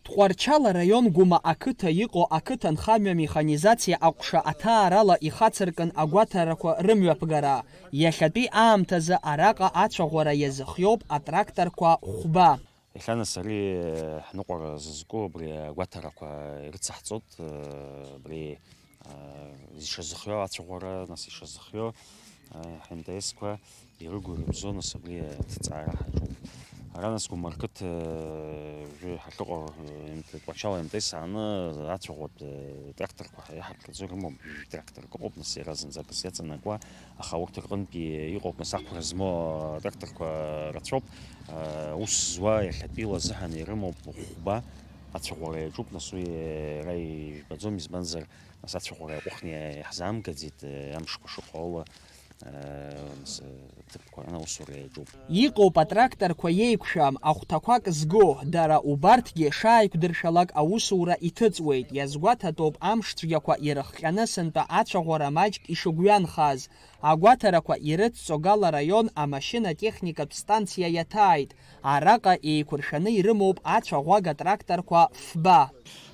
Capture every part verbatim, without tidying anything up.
Тҟәарчал араион Гәыма ақыҭа иҟоу ақыҭанхамҩа механизациа аҟәша аҭаарала ихацыркын агәаҭарақәа рымҩаԥгара. Иахьатәи аамҭазы араҟа ацәаӷәара иазыхиоуп атракторқәа хәба. Иахьа нас ари ҳныҟәара зызку абри агәаҭарақәа ирыцаҳҵоит, абри, а, ишазыхиоу ацәаӷәара, нас ишазыхиоу, а, ҳМТС-қәа ирыгу-ирыбзоу, нас абри аҭҵаара ҳаҿуп. Ара нас Гәымарқыҭ, а, уажәы ҳахьыҟоу, а, МТ-, Тҟәарчал МТС ааны ацәаӷәатә, а, тракторқәа ҳа-, иаҳарԥхьаӡо ирымоуп, жәаҩа тракторк ыҟоуп, нас иара зынӡак зиаҵанакуа, аха урҭ рҟынтәи иҟоуп, нас ақәра змоу, а, тракторқәа рацәоуп. Ус зуа иахьатәиала азыҳәан ирымоуп хәба, ацәаӷәара иаҿуп, нас уи иара ижәбаӡом, избанзар, нас ацәаӷәара иаҟәыхны иаҳзаамгаӡеит, амшқәа шыҟоу ала, нас ҭыԥқәа рҟны аусура иаҿуп. Иҟоуп атракторқәа иеиқәшәам, ахәҭақәак зго, дара убарҭгьы шааиқәдыршәалак аусура иҭыҵуеит, иазгәаҭатәуп амш цәгьақәа ирыхҟьаны сынтәа ацәаӷәара маҷк ишыгәҩанхаз. Агәаҭарақәа ирыцҵо Гал араион амашьына-техникатә станциа иаҭааит. Араҟа еиқәыршәаны ирымоуп ацәаӷәага тракторқәа фба.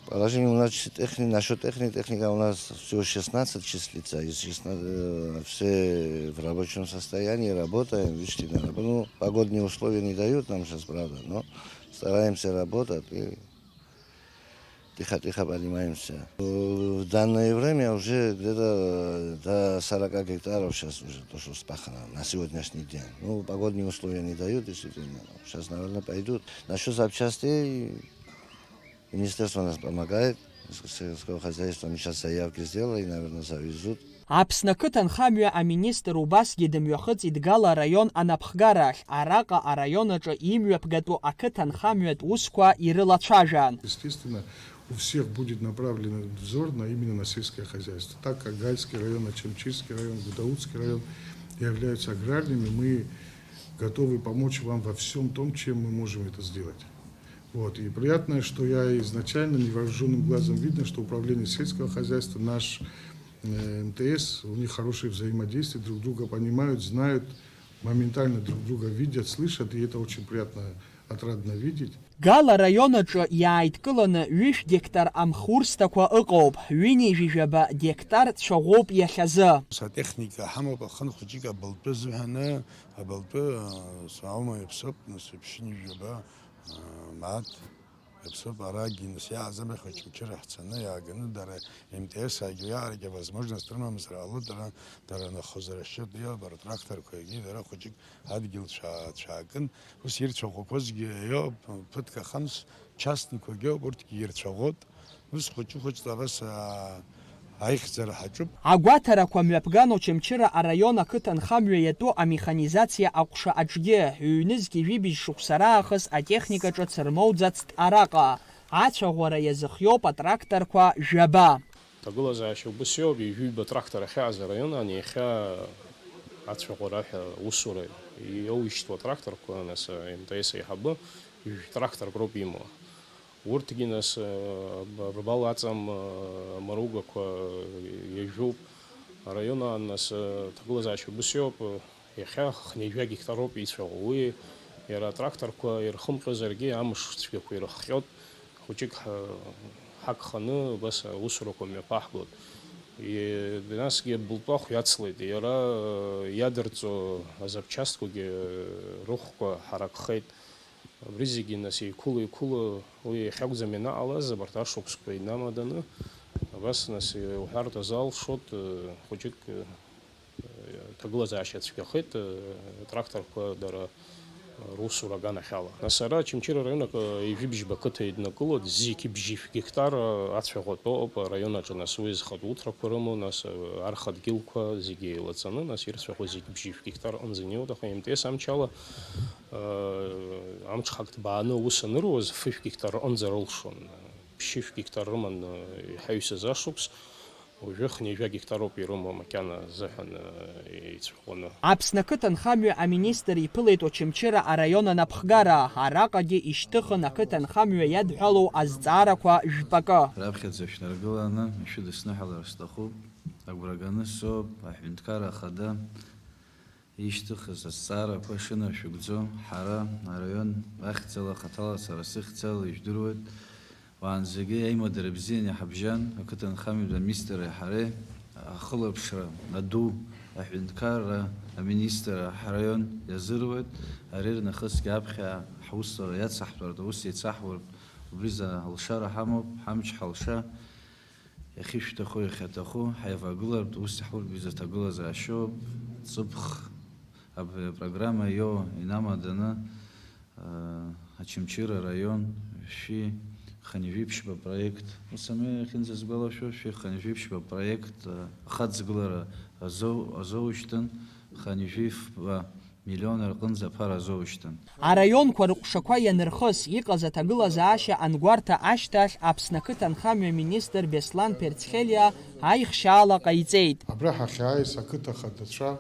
Положение у нас техни-, насчёт техни-, техника у нас всего шестнадцать числится. Из шестнадцати, э, все в рабочем состоянии, работаем, вышли на работу. Ну, погодные условия не дают нам сейчас, правда, но стараемся работать и тихо-тихо поднимаемся. В данное время уже где-то, э, до сорока гектаров сейчас уже то, что спахано на сегодняшний день. Ну, погодные условия не дают, действительно. Сейчас, наверное, пойдут. Насчёт запчастей, министерство нас помогает. С-, сельского хозяйства мы сейчас заявки сделали, наверное, завезут. Аԥсны ақыҭанхамҩа аминистр убасгьы дымҩахыҵит Гал араион анапхгарахь, араҟа араион аҿы имҩаԥгатәу ақыҭанхамҩатә усқәа ирылацәажәан. Естественно, у всех будет направлен взор на, именно на сельское хозяйство. Так как Гальский район, Очамчирский район, Гудаутский район являются аграрными, мы готовы помочь вам во всём том, чем мы можем это сделать. Вот. И приятно, что я изначально невооружённым глазом видно, что управление сельского хозяйства, наш, э, МТС, у них хорошее взаимодействие, друг друга понимают, знают, моментально друг друга видят, слышат, и это очень приятно, отрадно видеть. Гал араион аҿы иааидкыланы ҩышә гектар амхурсҭақәа ыҟоуп, ҩынҩажәи жәаба гектар цәаӷәоуп иахьазы. Ус атехника ҳамоуп, ахан хәыҷык абылтәы азыҳәаны, абылтәы, э, аума иаԥсоуп, нас ҩышәи жәаба, э, мааҭ иаԥсоуп, арагьы, нас иааӡамахь Очамчыра ҳцаны иааганы дара МТС-аагьы уиаҟарагьы авозможность рымамзар ҟалоит, дара, дара нахозар ашьыт иоуп, ртракторқәагьы дара хәыҷык адгьыл цәаа-, цәаакын, ус ирцәаӷәақәозгьы иоуп, ԥыҭк аханс частникқәагьы ауп, урҭгьы ирцәаӷәот, ус хәыҷы-хәыҷла абас, аа, аихьӡара ҳаҿуп. Агәаҭарақәа мҩаԥган Очамчыра араион ақыҭанхамҩа иатәу амеханизациа аҟәша аҿгьы, ҩнызқьи жәибжь шықәса раахыс атехника ҿыц рмоуӡацт араҟа. Ацәаӷәара иазыхиоуп атракторқәа жәаба. Аҭагылазаашьа убас иоуп, ҩажәи жәба трактор ахьааз араион ан иахьа ацәаӷәара ҳәа усура иоуишьҭуа тракторқәа, нас, МТС аиҳабы, ҩажәи тракторк роуп имоу. Урҭгьы, нас, рбал аҵам, амаругақәа иажәуп. Араион аан, нас, аҭагылазаашьа убас иоуп. Иахьа хынҩажәа гектар роуп ицәаӷәо. Уи иара атракторқәа ирхымҟьозаргьы, амш цәгьақәа ирыхҟьоит. Хәыҷык ҳа-, ҳагханы абас аусурақәа мҩаԥаҳгоит. И-, насгьы абылтәахә иацлеит. Иара иадырҵо азапчастқәагьы рыхәқәа ҳаракхеит. Абри зегьы, нас, еиқәыла-еиқәыла, уи иахьакәӡам ианаҟалаз, абарҭ ашықәсқәа инамаданы, абас, нас, иуҳәартә азалшоит, хәыҷык, ҭагылазаашьа цәгьахеит, тракторқәа дара русура аганахьала. Нас ара Очамчыра араион аҿы ҩажәи бжьба қыҭа еиднакылоит, зегьы бжьышә гектар ацәаӷәатәоуп араион аҿы, нас, уи зхатә уҭрақәа рымоу, нас, арха дгьылқәа зегьы еилаҵаны, нас, ирцәаӷәо зегьы бжьышә гектар аҟынӡа инеиуеит, аха МТС амчала Амҽхак ҭбааны аус аныруаз, фышә гектар аҟынӡа рылшон. Ԥшьышә гектар рыман, иҳаҩсыз ашықәс, уажәы хынҩажәа гектароуп ирымоу макьана азыҳәан, еицәаӷәаны. Аԥсны ақыҭанхамҩа аминистр иԥылеит Очамчыра араион анапхгара, араҟагьы ишьҭыхын ақыҭанхамҩа иадҳәалоу азҵаарақәа жәпакы. Раԥхьаӡа шәнаргыланы ишәыдысныҳәалар сҭахуп, агәра ганы соуп, аҳәынҭқарра ахада ишьҭыхыз азҵаарақәа шынаршәыгӡо, ҳара, араион, ахьӡала, хаҭала, сара сыхьӡала ижәдыруеит, Уаанӡагьы аимадара бзианы иҳабжьан ақыҭанхамҩатә аминистрреи ҳареи. Ахылаԥшра аду аҳәынҭқарра аминистрра ҳараион иазыруеит. Ари рнахысгьы аԥхьа ҳусура иацаҳтәартә, аус еицаҳуартә, убри за алшара ҳамоуп, ҳамч ҳалша. Иахьышәҭаху, иахьаҭаху ҳаивагылартә ус иаҳуртә изы аҭагылазаашьоуп. Ҵыԥх абри апрограмма иоу инамаданы, э, Очамчыра араион шәи хынҩажәи ԥшьба проект, ус ами иахьынӡазгәалашәо, шәи хынҩажәи ԥшьба проект, э, ахаҵгылара азоу-, азоушьҭын, хынҩажәи фба миллион рҟынӡа аԥара азоушьҭын. Араионқәа рыҟәшақәа ианырхыс иҟаз аҭагылазаашьа ангәарҭа ашьҭахь, Аԥсны ақыҭанхамҩа министр Беслан Перцхелиа аихшьаала ҟаиҵеит. Абра ҳахьааиз ақыҭа хадацәа,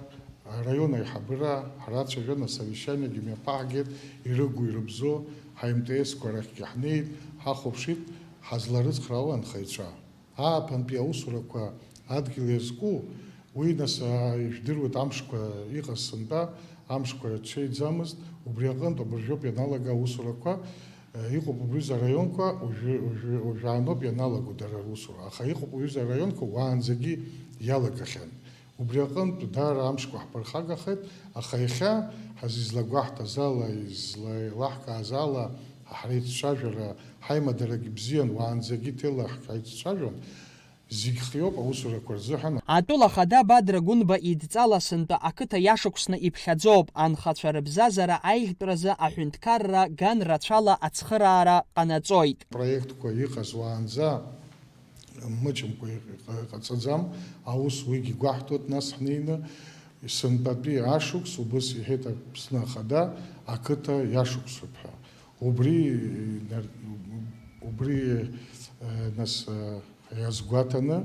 араион аиҳабыра, ҳрацәажәан, асовещаниагьы мҩаԥаҳгеит, ирыгу-ирыбзоу ҳа-МТС-қәа рахьгьы ҳнеит, ҳахәаԥшит ҳазларыцхраауа анхаҩцәа. Ааԥынтәи аусурақәа адгьыл иазку, уи, нас, аа, ижәдыруеит, амшқәа иҟаз сынтәа, амшқәа ҽеиӡамызт, убри аҟынтә абыржәоуп ианалага аусурақәа, э, иҟоуп убри аҩыза араионқәа, уажәы, уажәы, уажәааноуп ианалаго дара русура, аха иҟоуп уҩыза араионқәа уаанӡагьы иалагахьан. Убри аҟынтә даара амшқәа ҳԥырхагахеит, аха иахьа ҳазизлагәаҳҭаз ала, излаеилаҳкааз ала, ҳреицәажәара, ҳаимадарагь бзиан, уаанӡагьы ҭелаҳк ҳаицәажәон, зегь хиоуп аусурақәа рзыҳәан. Атәыла ахада Бадра Гәынба идҵала сынтәа ақыҭа иашықәсны иԥхьаӡоуп, анхацәа рыбзазара аиӷьтәразы аҳәынҭқарра ган рацәала ацхыраара ҟанаҵоит. Проектқәа иҟаз уаанӡа мыҷымкәа иҟ-, иҟ-, иҟаҵаӡам, аус уигьы гәаҳҭоит, нас ҳнеины, сынтәатәи ашықәс, убыс иҳәеит Аԥсны Ахада, ақыҭа иашықәсуп ҳәа. Убри, нар-, убри, э, нас, э, иазгәаҭаны,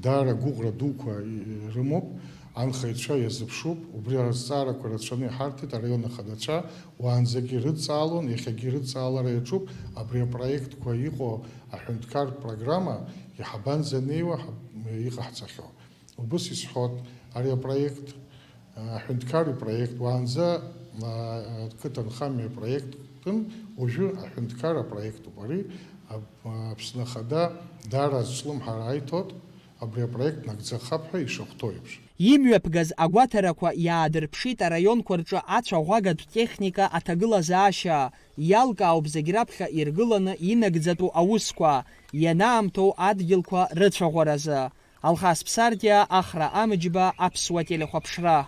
даара гәыӷра дуқәа и-, ирымоуп, анхаҩцәа иазыԥшуп, убри азҵаарақәа рацәаны иҳарҭеит араион ахадацәа, уаанӡагьы ирыдҵаалон, иахьагьы ирыдҵаалара иаҿуп, абри апроектқәа иҟоу аҳәынҭқарратә программа иҳабанӡанеиуа ҳа-, иҟаҳҵахьоу. Убыс исҳәот, ари апроект, а, аҳәынҭқарра проект, уаанӡа, а, ақыҭанхамҩа проектын, уажәы аҳәынҭқарра проектуп. Ари, а, Аԥсны Ахада даара азҿлымҳара аиҭот, абри апроект нагӡахап ҳәа ишахәҭоу еиԥш. Имҩаԥгаз агәаҭарақәа иаадырԥшит араионқәа рҿы ацәаӷәагатә техника аҭагылазаашьа, иалкаауп зегь раԥхьа иргыланы инагӡатәу аусқәа, ианаамҭоу адгьылқәа рыцәаӷәаразы. Алхас Ԥсардиа, Ахра Амыџьба, Аԥсуа телехәаԥшра.